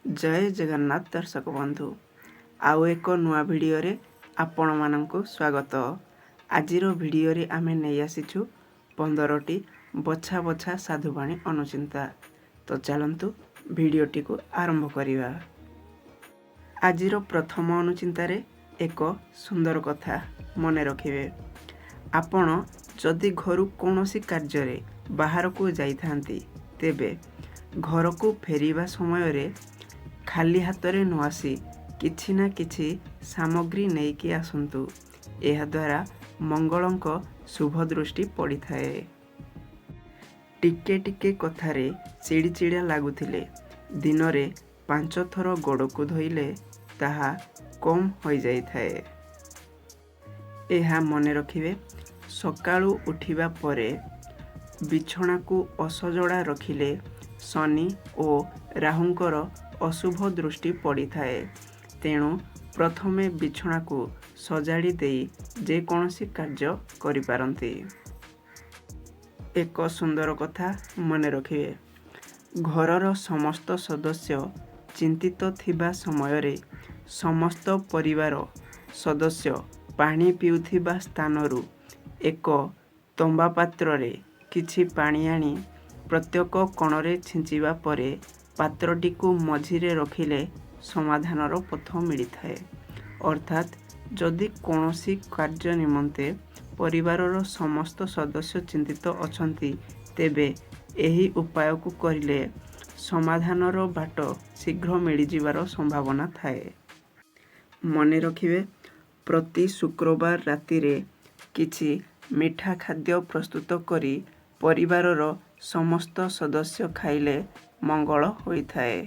ଜୟ ଜଗନ୍ନାଥ ଦର୍ଶକ ବନ୍ଧୁ, ଆଉ ଏକ ନୂଆ ଭିଡ଼ିଓରେ ଆପଣମାନଙ୍କୁ ସ୍ୱାଗତ। ଆଜିର ଭିଡ଼ିଓରେ ଆମେ ନେଇ ଆସିଛୁ 15ଟି ବଛା ବଛା ସାଧୁବାଣୀ ଅନୁଚିନ୍ତା। ତ ଚାଲନ୍ତୁ ଭିଡ଼ିଓଟିକୁ ଆରମ୍ଭ କରିବା। ଆଜିର ପ୍ରଥମ ଅନୁଚିନ୍ତାରେ ଏକ ସୁନ୍ଦର କଥା ମନେ ରଖିବେ। ଆପଣ ଯଦି ଘରୁ କୌଣସି କାର୍ଯ୍ୟରେ ବାହାରକୁ ଯାଇଥାନ୍ତି, ତେବେ ଘରକୁ ଫେରିବା ସମୟରେ ଖାଲି ହାତରେ ନ ଆସି କିଛି ନା କିଛି ସାମଗ୍ରୀ ନେଇକି ଆସନ୍ତୁ। ଏହାଦ୍ୱାରା ମଙ୍ଗଳଙ୍କ ଶୁଭ ଦୃଷ୍ଟି ପଡ଼ିଥାଏ। ଟିକେ ଟିକେ କଥାରେ ଚିଡ଼ିଚିଡ଼ା ଲାଗୁଥିଲେ ଦିନରେ 5 ଥର ଗୋଡ଼କୁ ଧୋଇଲେ ତାହା କମ୍ ହୋଇଯାଇଥାଏ। ଏହା ମନେ ରଖିବେ, ସକାଳୁ ଉଠିବା ପରେ ବିଛଣାକୁ ଅସଜଡ଼ା ରଖିଲେ ଶନି ଓ ରାହୁଙ୍କର ଅଶୁଭ ଦୃଷ୍ଟି ପଡ଼ିଥାଏ। ତେଣୁ ପ୍ରଥମେ ବିଛଣାକୁ ସଜାଡ଼ି ଦେଇ ଯେକୌଣସି କାର୍ଯ୍ୟ କରିପାରନ୍ତି। ଏକ ସୁନ୍ଦର କଥା ମନେ ରଖିବେ, ଘରର ସମସ୍ତ ସଦସ୍ୟ ଚିନ୍ତିତ ଥିବା ସମୟରେ ସମସ୍ତ ପରିବାର ସଦସ୍ୟ ପାଣି ପିଉଥିବା ସ୍ଥାନରୁ ଏକ ତମ୍ବା ପାତ୍ରରେ କିଛି ପାଣି ଆଣି ପ୍ରତ୍ୟେକ କୋଣରେ ଛିଞ୍ଚିବା ପରେ ପାତ୍ରଟିକୁ ମଝିରେ ରଖିଲେ ସମାଧାନର ପଥ ମିଳିଥାଏ। ଅର୍ଥାତ୍ ଯଦି କୌଣସି କାର୍ଯ୍ୟ ନିମନ୍ତେ ପରିବାରର ସମସ୍ତ ସଦସ୍ୟ ଚିନ୍ତିତ ଅଛନ୍ତି, ତେବେ ଏହି ଉପାୟକୁ କରିଲେ ସମାଧାନର ବାଟ ଶୀଘ୍ର ମିଳିଯିବାର ସମ୍ଭାବନା ଥାଏ। ମନେ ରଖିବେ, ପ୍ରତି ଶୁକ୍ରବାର ରାତିରେ କିଛି ମିଠା ଖାଦ୍ୟ ପ୍ରସ୍ତୁତ କରି ପରିବାରର ସମସ୍ତ ସଦସ୍ୟ ଖାଇଲେ ମଙ୍ଗଳ ହୋଇଥାଏ।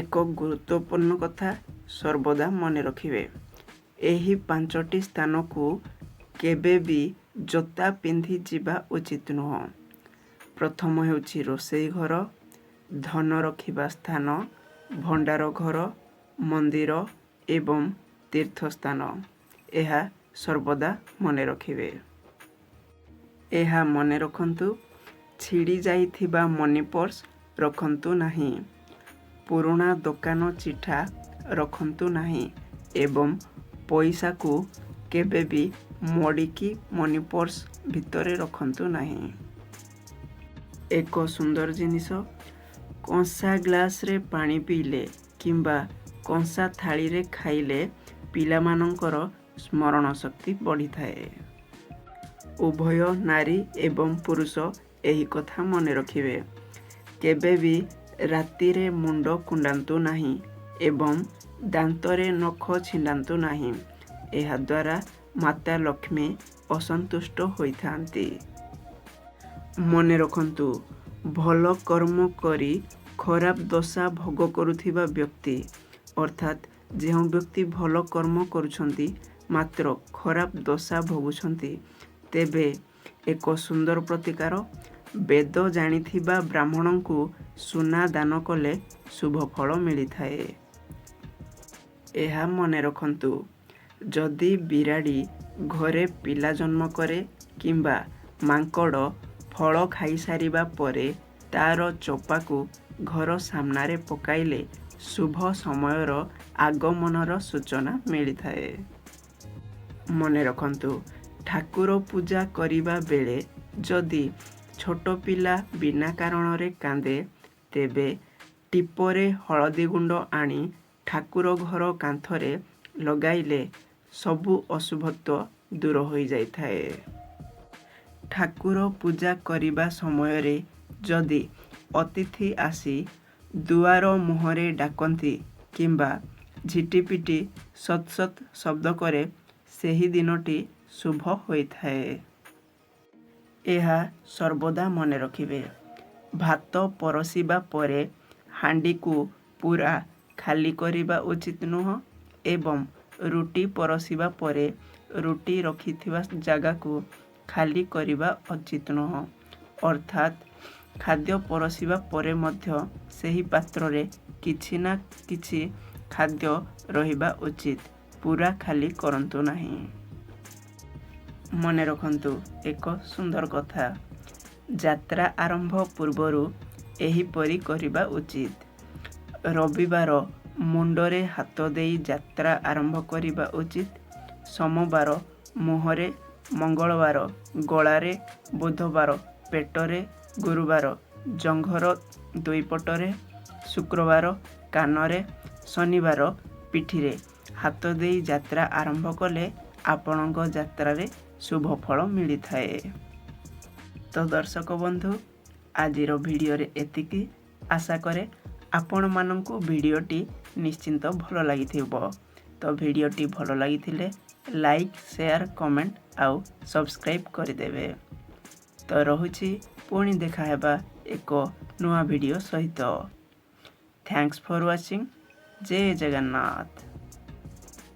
ଏକ ଗୁରୁତ୍ୱପୂର୍ଣ୍ଣ କଥା ସର୍ବଦା ମନେ ରଖିବେ, ଏହି 5ଟି ସ୍ଥାନକୁ କେବେ ବି ଜୋତା ପିନ୍ଧି ଯିବା ଉଚିତ ନୁହଁ। ପ୍ରଥମ ହେଉଛି ରୋଷେଇ ଘର, ଧନ ରଖିବା ସ୍ଥାନ, ଭଣ୍ଡାର ଘର, ମନ୍ଦିର ଏବଂ ତୀର୍ଥସ୍ଥାନ। ଏହା ସର୍ବଦା ମନେ ରଖିବେ। ଏହା ମନେ ରଖନ୍ତୁ, ଛିଡ଼ି ଯାଇଥିବା ମନି ପର୍ସ ରଖନ୍ତୁ ନାହିଁ, ପୁରୁଣା ଦୋକାନ ଚିଠା ରଖନ୍ତୁ ନାହିଁ ଏବଂ ପଇସାକୁ କେବେ ବି ମୋଡ଼ିକି ମନି ପର୍ସ ଭିତରେ ରଖନ୍ତୁ ନାହିଁ। ଏକ ସୁନ୍ଦର ଜିନିଷ, କଂସା ଗ୍ଲାସରେ ପାଣି ପିଇଲେ କିମ୍ବା କଂସା ଥାଳିରେ ଖାଇଲେ ପିଲାମାନଙ୍କର ସ୍ମରଣ ଶକ୍ତି ବଢ଼ିଥାଏ। ଉଭୟ ନାରୀ ଏବଂ ପୁରୁଷ ଏହି କଥା ମନେ ରଖିବେ। କେବେ ବି ରାତିରେ ମୁଣ୍ଡ କୁଣ୍ଡାନ୍ତୁ ନାହିଁ ଏବଂ ଦାନ୍ତରେ ନଖ ଛିଣ୍ଡାନ୍ତୁ ନାହିଁ। ଏହାଦ୍ୱାରା ମାତା ଲକ୍ଷ୍ମୀ ଅସନ୍ତୁଷ୍ଟ ହୋଇଥାନ୍ତି। ମନେ ରଖନ୍ତୁ, ଭଲ କର୍ମ କରି ଖରାପ ଦଶା ଭୋଗ କରୁଥିବା ବ୍ୟକ୍ତି, ଅର୍ଥାତ୍ ଯେଉଁ ବ୍ୟକ୍ତି ଭଲ କର୍ମ କରୁଛନ୍ତି ମାତ୍ର ଖରାପ ଦଶା ଭୋଗୁଛନ୍ତି, ତେବେ ଏକ ସୁନ୍ଦର ପ୍ରତିକାର, ବେଦ ଜାଣିଥିବା ବ୍ରାହ୍ମଣଙ୍କୁ ସୁନା ଦାନ କଲେ ଶୁଭ ଫଳ ମିଳିଥାଏ। ଏହା ମନେ ରଖନ୍ତୁ, ଯଦି ବିରାଡ଼ି ଘରେ ପିଲା ଜନ୍ମ କରେ କିମ୍ବା ମାଙ୍କଡ଼ ଫଳ ଖାଇସାରିବା ପରେ ତା'ର ଚୋପାକୁ ଘର ସାମ୍ନାରେ ପକାଇଲେ ଶୁଭ ସମୟର ଆଗମନର ସୂଚନା ମିଳିଥାଏ। ମନେ ରଖନ୍ତୁ, ଠାକୁର ପୂଜା କରିବା ବେଳେ ଯଦି ଛୋଟ ପିଲା ବିନା କାରଣରେ କାନ୍ଦେ, ତେବେ ଟିପରେ ହଳଦୀ ଗୁଣ୍ଡ ଆଣି ଠାକୁର ଘର କାନ୍ଥରେ ଲଗାଇଲେ ସବୁ ଅଶୁଭତ୍ୱ ଦୂର ହୋଇଯାଇଥାଏ। ଠାକୁର ପୂଜା କରିବା ସମୟରେ ଯଦି ଅତିଥି ଆସି ଦୁଆର ମୁହଁରେ ଡାକନ୍ତି କିମ୍ବା ଝିଟିପିଟି ସତ୍ ସତ୍ ଶବ୍ଦ କରେ, ସେହି ଦିନଟି ଶୁଭ ହୋଇଥାଏ। ଏହା ସର୍ବଦା ମନେ ରଖିବେ, ଭାତ ପରଷିବା ପରେ ହାଣ୍ଡିକୁ ପୂରା ଖାଲି କରିବା ଉଚିତ ନୁହଁ ଏବଂ ରୁଟି ପରଷିବା ପରେ ରୁଟି ରଖିଥିବା ଜାଗାକୁ ଖାଲି କରିବା ଉଚିତ ନୁହଁ। ଅର୍ଥାତ୍ ଖାଦ୍ୟ ପରଷିବା ପରେ ମଧ୍ୟ ସେହି ପାତ୍ରରେ କିଛି ନା କିଛି ଖାଦ୍ୟ ରହିବା ଉଚିତ, ପୂରା ଖାଲି କରନ୍ତୁ ନାହିଁ। ମନେ ରଖନ୍ତୁ, ଏକ ସୁନ୍ଦର କଥା, ଯାତ୍ରା ଆରମ୍ଭ ପୂର୍ବରୁ ଏହିପରି କରିବା ଉଚିତ। ରବିବାର ମୁଣ୍ଡରେ ହାତ ଦେଇ ଯାତ୍ରା ଆରମ୍ଭ କରିବା ଉଚିତ। ସୋମବାର ମୁହଁରେ, ମଙ୍ଗଳବାର ଗଳାରେ, ବୁଧବାର ପେଟରେ, ଗୁରୁବାର ଜଙ୍ଘର ଦୁଇ ପଟରେ, ଶୁକ୍ରବାର କାନରେ, ଶନିବାର ପିଠିରେ ହାତ ଦେଇ ଯାତ୍ରା ଆରମ୍ଭ କଲେ ଆପଣଙ୍କ ଯାତ୍ରାରେ ଶୁଭ ଫଳ ମିଳିଥାଏ। ତ ଦର୍ଶକ ବନ୍ଧୁ, ଆଜିର ଭିଡ଼ିଓରେ ଏତିକି। ଆଶା କରେ ଆପଣମାନଙ୍କୁ ଭିଡ଼ିଓଟି ନିଶ୍ଚିନ୍ତ ଭଲ ଲାଗିଥିବ। ତ ଭିଡ଼ିଓଟି ଭଲ ଲାଗିଥିଲେ ଲାଇକ୍, ସେୟାର, କମେଣ୍ଟ ଆଉ ସବସ୍କ୍ରାଇବ୍ କରିଦେବେ। ତ ରହୁଛି, ପୁଣି ଦେଖାହେବା ଏକ ନୂଆ ଭିଡ଼ିଓ ସହିତ। Thanks for watching. Jay Jagannath.